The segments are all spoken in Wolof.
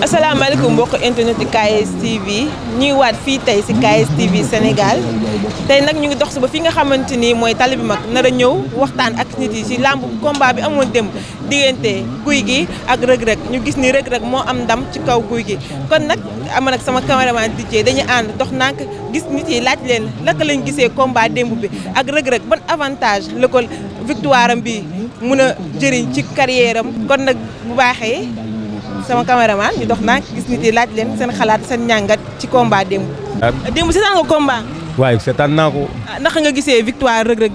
asalaamaaleykum mbokk internet yi KS TV ñuy waat fii tey si KS TV Sénégal tey nag ñu ngi dox suba fi nga xamante ni mooy tali bi mag nar a ñëw waxtaan ak nit yi si làmb combat bi amoon démb diggante Gouye Gui ak Reug Reug ñu gis ni Reug Reug moo am ndam ci kaw Gouye Gui kon nag am nag sama cameraman DJ dañuy ànd dox nànk gis nit yi laaj leen naka lañ gisee combat démb bi ak Reug Reug ban avantage la ko victoire am bi mun a jëriñ ci carrière am kon nag bu baaxee sama cameraman ñu dox nànk gis nit yi laaj leen seen xalaat seen ñàngat ci combat démb. démb seetaan nga combat. waaye seetaan naa ko. naka nga gisee victoire Reug Reug.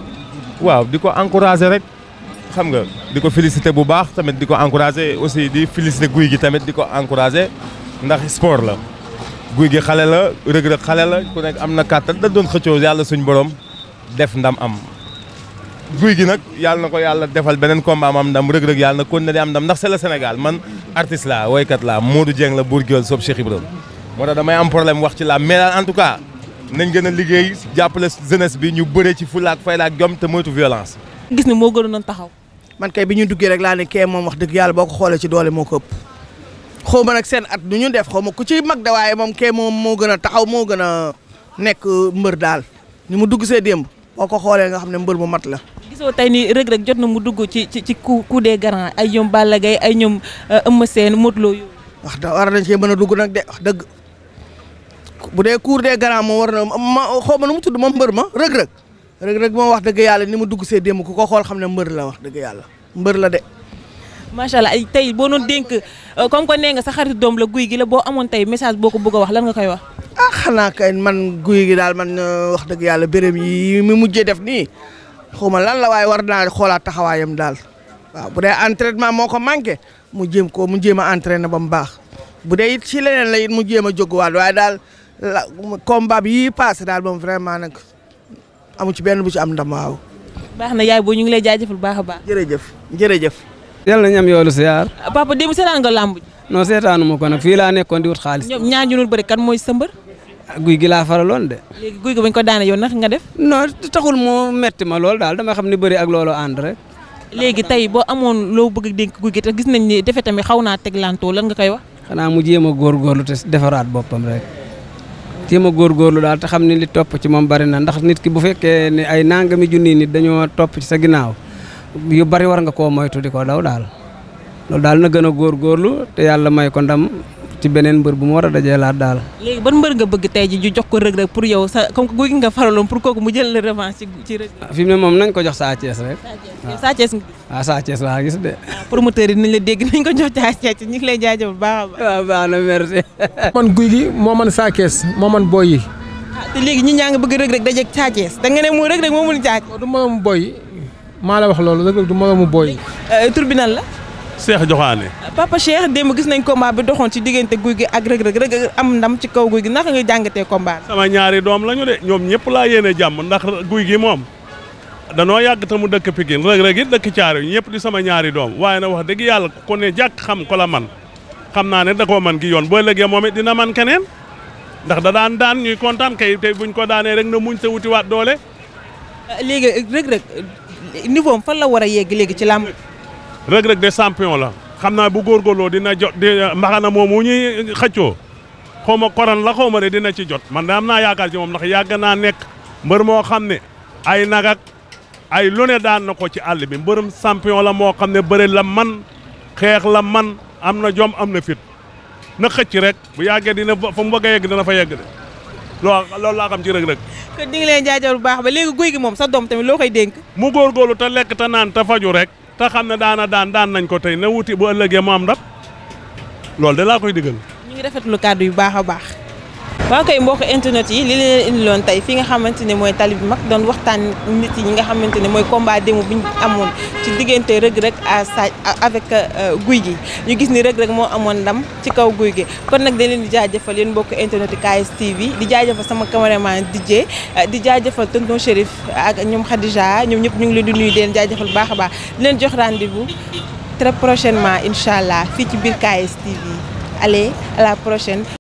waaw di ko encouragé rek xam nga di ko félicité bu baax tamit di ko encouragé aussi di félicité Gouye Gui tamit di ko encouragé ndax sport la. Gouye Gui xale la Reug Reug xale la ku nekk am na kàttan da doon xëccoo yàlla suñ borom def ndam am. Gouye Gui nag yàlla na ko yàlla defal beneen combat am ndam Reug Reug yàlla na kon na di am ndam ndax c'est le Sénégal man artiste la woykat la Modou Dieng la Bour Gueweul soob Cheikh Ibrahima moo tax damay am problème wax ci la mais en tout cas nañ gën a liggéey jàppale jeunesse bi ñu bëree ci fulla ak fayda ak jom te moytu violence. gis ni moo gënoon taxaw. man kay bi ñu duggee rek laa ne kee moom wax dëgg yàlla boo ko xoolee ci doole moo ko ëpp xaw ma nag seen at du ñu def xaw ma ku ci mag de waaye moom kee moom moo gën a taxaw moo gën a nekk mbër daal ni mu dugg see démb boo ko xoolee nga xam ne mbër mu mat la. gisoo tey ni Reug Reug jot na mu dugg ci coup des grands ay ñoom Balla Gaye ay ñoom Eumeu Sène Modou Lo yooyu. wax da war nañ cee mën a dugg nag de wax dëgg bu dee cour des grands moom war na ma xaw ma nu mu tudd moom mbër ma Reug Reug Reug Reug moom wax dëgg yàlla ni mu dugg see démb ku ko xool xam ne mbër la wax dëgg yàlla mbër la de. macha allah ay tey boo doon dénk comme que nee nga sa xarit doom la Gouye Gui la boo amoon tey message boo ko bëgg a wax lan nga koy wax. ah xanaa kay man Gouye Gui daal man wax dëgg yàlla béréb yi mu mujjee def nii xaw ma lan la waaye war naa xoolaat taxawaayam daal waaw bu dee entraînement moo ko manqué mu jéem a entraîné ba mu baax bu dee it ci leneen la it mu jéem a jóguwaat waaye daal la combat bi yii passé daal moom vraiment nag amu ci benn bu ci am ndam waaw. baax na yaay boo ñu ngi lay jaajëfal baax a baax. jërëjëf jërëjëf. yàlla nañu am yoolu siyaar. papa démb seetaan nga làmb ji. non seetaanu ma ko nag fii laa nekkoon di wut xaalis. ñoom ñaar ñu doon bëri kan mooy sa mbër. Gouye Gui laa faraloon de. léegi Gouye Gui bañ ko daane yow naka nga def. non taxul mu metti ma lool daal dama xam ni bëri ak loolu ànd rek. léegi tey boo amoon loo bëgg a dénk Gouye Gui te gis nañ ni defe tamit xaw naa teg lantoo lan nga koy wax. xanaa mu jéem a góorgóorlu te defaraat boppam rek jéem a góorgóorlu daal te xam ni li topp ci moom bari na ndax nit ki bu fekkee ne ay nangami junni nit dañoo topp ci sa ginnaaw yu bari war nga koo moytu di ko daw daal loolu daal na gën a góorgóorlu te yàlla may ko ndam ci beneen mbër bu mu war a dajee laat daal. léegi ban mbër nga bëgg tey ji ñu jox ko Reug Reug pour yow sa comme que Gouye Gui nga faraloon pour kooku mu jël la revanche ci Reug Reug. fi mu ne moom nañ ko jox Sa Thiès rek. Sa Thiès nga. waaw Sa Thiès laa gis de. promoteur yi dinañ la dégg nañ ko jox Sa Thiès ñu ngi lay jaajëfal baax a baax. waaw baax na merci. man Gouye Gui moo man Sa Thiès moo man boy yi. te léegi ñi ñaa ngi bëgg Reug Reug dajeeg Sa Thiès da nga ne mu Reug Reug moo mun Sa Thiès. du moromu boy yi maa la wax loolu Reug Reug du moromu boy yi. tribunal la. Cheikh Joxaane. papa Cheikh démb gis nañ combat bi doxoon ci diggante Gouye Gui ak Reug Reug Reug Reug am ndam ci kaw Gouye Gui naka nga jàngatee combat bi. sama ñaari doom lañu de ñoom ñëpp laa yéene jàmm ndax Gouye Gui moom danoo yàgg te mu dëkk Pikine Reug Reug it dëkk Thiaroye ñëpp di sama ñaari doom waaye nag wax dëgg yàlla ko ne jàkk xam ko la man xam naa ne da koo man gi yoon boo lëggee moom it dina man keneen ndax da daan ñuy kontaan kay tey buñ ko daanee rek na muñ te wutiwaat doole. léegi Reug Reug niveau am fan la war a yegg léegi ci làmb. Reug Reug de champion la xam naa bu góorgóorloo dina jot di mbaxana moomu ñuy xëccoo xaw ma koran la xaw ma de dina ci jot man de am naa yaakaar ci moom ndax yàgg naa nekk mbër moo xam ne ay nagak ay lu ne daan na ko ci àll bi mbërëm champion la moo xam ne bëre la man xeex la man am na jom am na fit na xëcc rek bu yàggee dina fa mu bëgg a yegg dina fa yegg de loolu laa xam ci Reug Reug. kon ñu ngi leen jaajëfal bu baax ba léegi Gouye Gui moom sa doom tamit loo koy dénk. mu góorgóorlu te lekk te naan te faju rek te xam ne daan nañ ko tey na wuti bu ëllëgee mu am ndam loolu de laa koy digal. ñu ngi rafetlu kàddu yu baax a baax. waaw kay mbokk internet yi li leen indiloon tey fi nga xamante ne mooy tali bi mag doon waxtaan nit yi nga xamante ne mooy combat démb bi ñu amoon ci diggante Reug Reug avec Gouye Gui ñu gis ni Reug Reug moo amoon ndam ci kaw Gouye Gui kon nag dañ leen di jaajëfal yéen mbokk internet yi KS TV di jaajëfal sama cameraman DJ di jaajëfal tonton Chérif ak ñoom Khadija ñoom ñëpp ñu ngi leen di nuyu di leen jaajëfal baax a baax di leen jox rendez-vous très prochainement incha allah fii ci biir KS TV allez à la prochaine.